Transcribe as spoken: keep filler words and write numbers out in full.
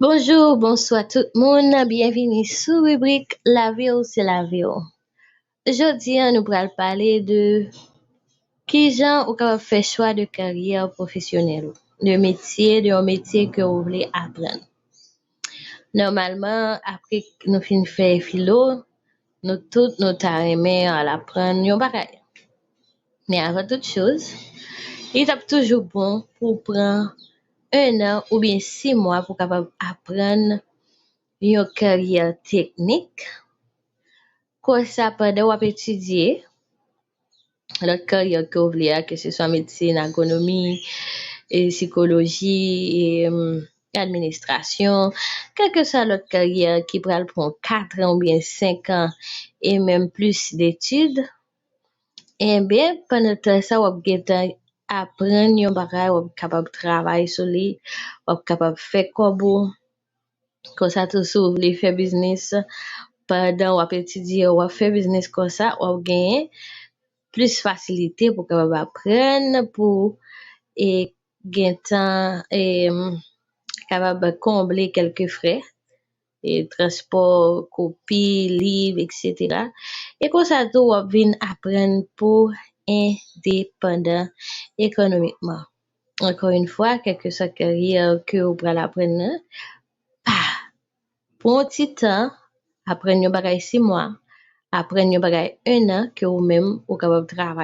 Bonjou, bonswa tout moun, byenvini sou ribrik Lavi w se lavi w. Jodi a, nou pral pale de kijan ou kapab fè chwa de karyè pwofesyonèl, de metye, de yon metye ke ou vle aprann. Nòmalman, apre nou fin fè filo, nou tout nou ta renmen al aprann yon bagay. Men avan tout choz, li t ap toujou bon pou w pran en an oubyen sis mwa pou w kapab aprann yon karyè teknik. Konsa, pandan w ap etidye lòt karyè ke w vle a, ke se swa medsin, agronomi, e sikoloji, e, em, administrasyon, kèlkeswa lòt karyè ki pral pran w kat an oubyen senk an e menm plis detid, enben, pandan tan sa, w ap gentan aprann yon bagay, w ap kapab travay sou li, w ap kapab fè kòb ou. Konsa tou, si w vle fè biznis, pandan w ap etidye, w ap fè biznis konsa, w ap genyen plis fasilite pou w kapab aprann, pou e gentan e kapab konble kèlke frè, e transpò, kopi, liv, etsetera. E konsa tou, w ap vin aprann pou endepandan ekonomikman. Ankò yon fwa, kèlkeswa karyè ke w pral aprann nan, pa pran yon ti tan, aprann yon bagay sis mwa, aprann yon bagay en an ke ou menm ou kapab travay.